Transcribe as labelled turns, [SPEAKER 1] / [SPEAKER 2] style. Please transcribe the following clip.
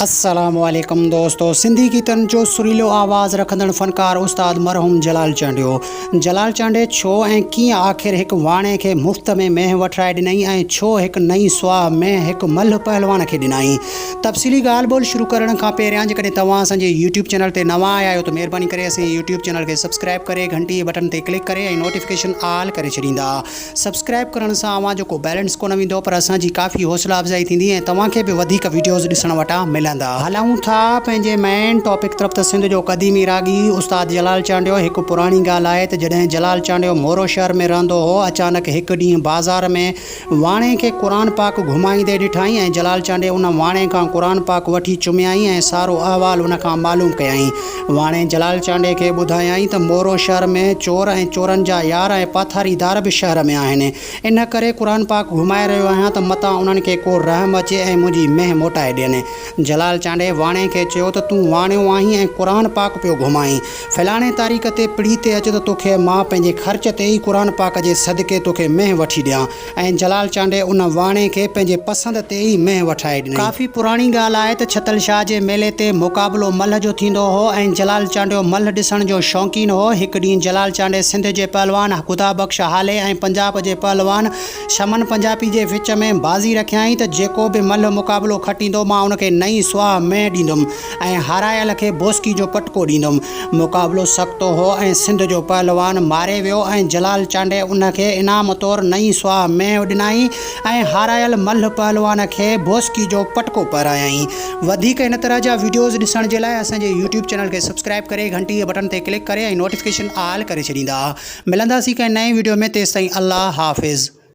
[SPEAKER 1] السلام عليڪم دوستو سنڌي گيتن جو سريلو آواز رکندڙ فنڪار استاد مرحوم جلال چانڊيو جلال چانڊيي ڇو ۽ ڪيئن آخر هڪ واڻي کي مفت ۾ مينهن وٺرائي ڏنائين ۽ ڇو هڪ نئين سواهه مينهن هڪ ملهه پهلوان کي ڏنائين تفصيلي ڳالهه ٻولهه شروع ڪرڻ کان پهريان جيڪڏهن توهان اسان جي يوٽيوب چينل تي نوان آيا آهيو ته مهرباني ڪري اسان جي يوٽيوب چينل کي سبسڪرائب ڪري گهنٽي جي بٽڻ تي ڪلڪ ڪري ۽ نوٽيفڪيشن آل ڪري ڇڏيندا سبسڪرائب ڪرڻ سان اوهان جو ڪو بيلنس ڪونه ويندو پر اسان جي ڪافي حوصلا افزائي ٿيندي ۽ توهان کي به وڌيڪ وڊيوز ڏسڻ وٽان ملندا. هلون ٿا پنهنجي مين ٽاپڪ طرف ته سنڌ جو قديمي راڳي استاد جلال چانڊيو هڪ پراڻي ڳالهه آهي ته جڏهن جلال چانڊيو مورو شهر ۾ رهندو هو اچانڪ هڪ ڏينهن بازار ۾ واڻي کي قرآن پاڪ گهمائيندي ڏٺائين ۽ جلال چانڊيي ان واڻي کان قرآن پاڪ وٺي چميائين ۽ سارو احوال ان کان معلوم ڪيائين. واڻي جلال چانڊيي کي ٻڌايائين ته مورو شهر ۾ چور ۽ چورن جا يار ۽ پاٿاريدار به شهر ۾ آهن، ان ڪري قرآن پاڪ گهمائي رهيو آهيان ته متان انهن کي ڪو رحم اچي ۽ منهنجي مينهن موٽائي ڏين. جلال چانڊيي واڻي کي چيو ته تون واڻيو آهين ۽ قرآن پاڪ پيو گهمائين. فلاڻي تاريخ تي پڙي تي اچ ته توکي مان پنهنجي خرچ تي ئي قرآن پاڪ جي صدقي توکي مينهن وٺي ڏيان. ۽ جلال چانڊيي ان واڻي کي پنهنجي پسند تي ئي مينهن وٺرائي ڏنائين. ڪافي پراڻي ڳالهه آهي ته ڇتل شاهه جي ميلي تي مقابلو ملهه جو ٿيندو هو ۽ جلال چانڊيو ملهه ڏسڻ جو شوقين هو. هڪ ڏينهن جلال چانڊيي سنڌ جي پهلوان خدا بخش هالي ۽ پنجاب جي پهلوان شمن پنجابي جي وچ ۾ بازي رکيائين ته جيڪو به ملهه مقابلو کٽيندو مان ان کي نئين سواهه مينهن ڏيندم ۽ هارايل کي بوسڪي جو پٽڪو ڏيندم. مقابلو سخت هو ۽ سنڌ جو پهلوان ماري ويو ۽ جلال چانڊيي ان کي انعام طور نئين سواهه مينهن ڏنائين ۽ هارايل ملهه پهلوان کي بوسڪي جو پٽڪو پهرايائين. وڌيڪ هن طرح جا وڊيوز ڏسڻ جي لاء اسان جي يوٽيوب چينل کي سبسڪرائب ڪري گهنٽي جي بٽڻ تي ڪلڪ ڪري ۽ نوٽيفڪيشن آل ڪري ڇڏيندا. ملنداسين ڪنهن نئين وڊيو ۾ تيستائين الله حافظ.